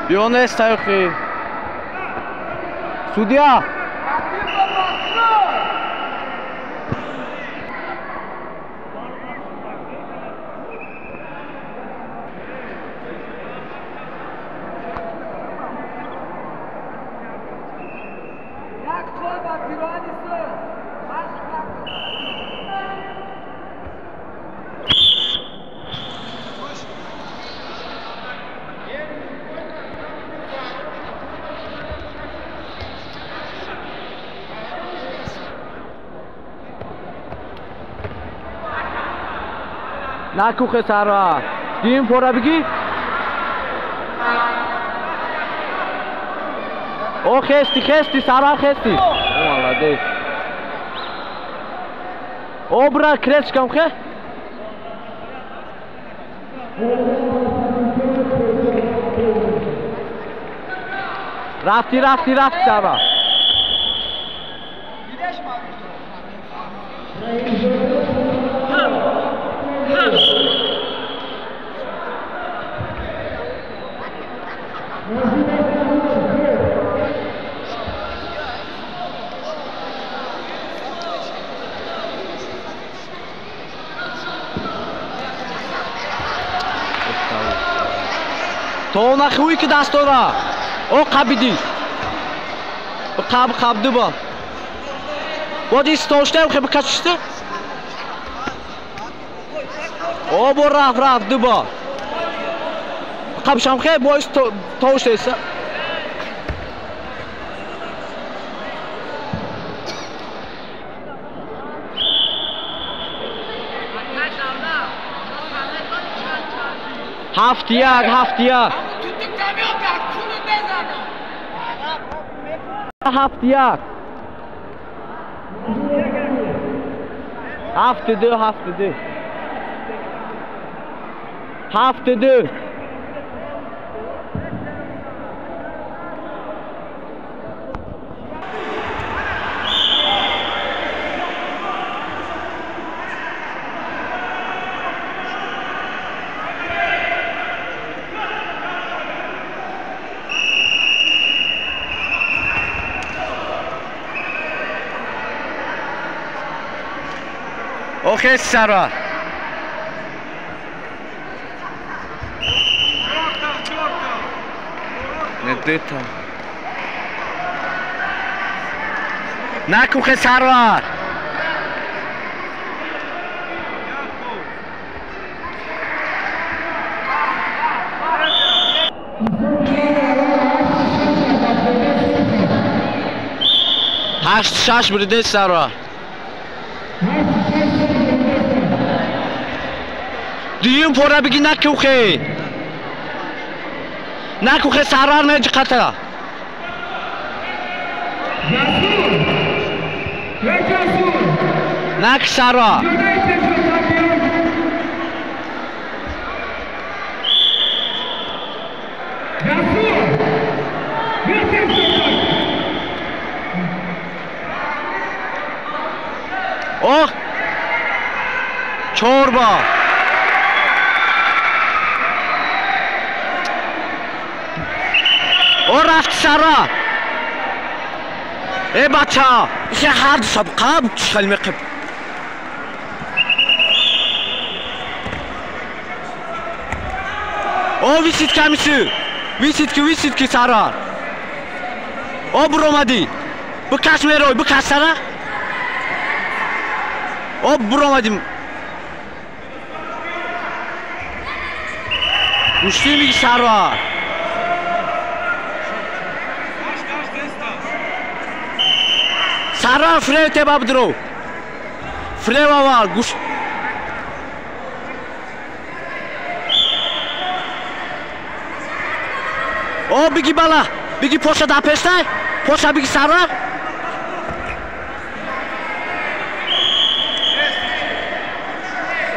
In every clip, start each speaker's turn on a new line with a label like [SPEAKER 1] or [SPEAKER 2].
[SPEAKER 1] Бионес таёхи. Судья! Накухе Сарвар. Дим фора бигӣ. О хести, хести, Сарвар хести. О, молодец. О, брат, кречкам хе. Рафти, рафти, рафти, Сарвар. То нахуй ки дастора. О қабиди. Қаб қабду ба. Боди стошта хе бикачишта. О бо раф раф дуба. Қабшам хе бо тошта. Ҳафт як, ҳафт як. Ҳафт як. Ҳафт ду, ҳафт ду. Ҳафт ду. Окей, Сарвар. Не дета. Накухе Сарвар. Ҳашт шаш бриде Сарвар. Дуюм пора бигӣ накухе. Накухе Сарвар меҷиқата. Нак Сарвар. Ох! Чорба. О рафт Сарвар. Э бача, ихе ҳар шаб қаб чишхал меқиб. О висит камису. Висит ки, висит ки Сарвар. О буромадӣ. Бикаш мерой, бикаш Сара. О буромадим. Гӯштӣ миги Сарвар. Сарвар фрев теба бидро. Фрев аввал гӯш. О биги бала, биги поша да пештай, поша биги Сарвар.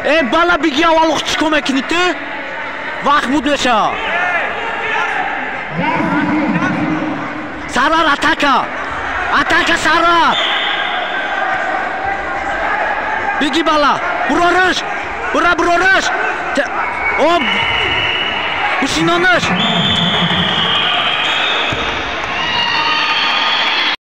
[SPEAKER 1] Э бала биги аввал чӣ мекунӣ ту? Вақт буд меша. Сарвар атака. Атака Сарвар. Биги бала. Бурориш. Бура бурориш. Об. Бушинониш.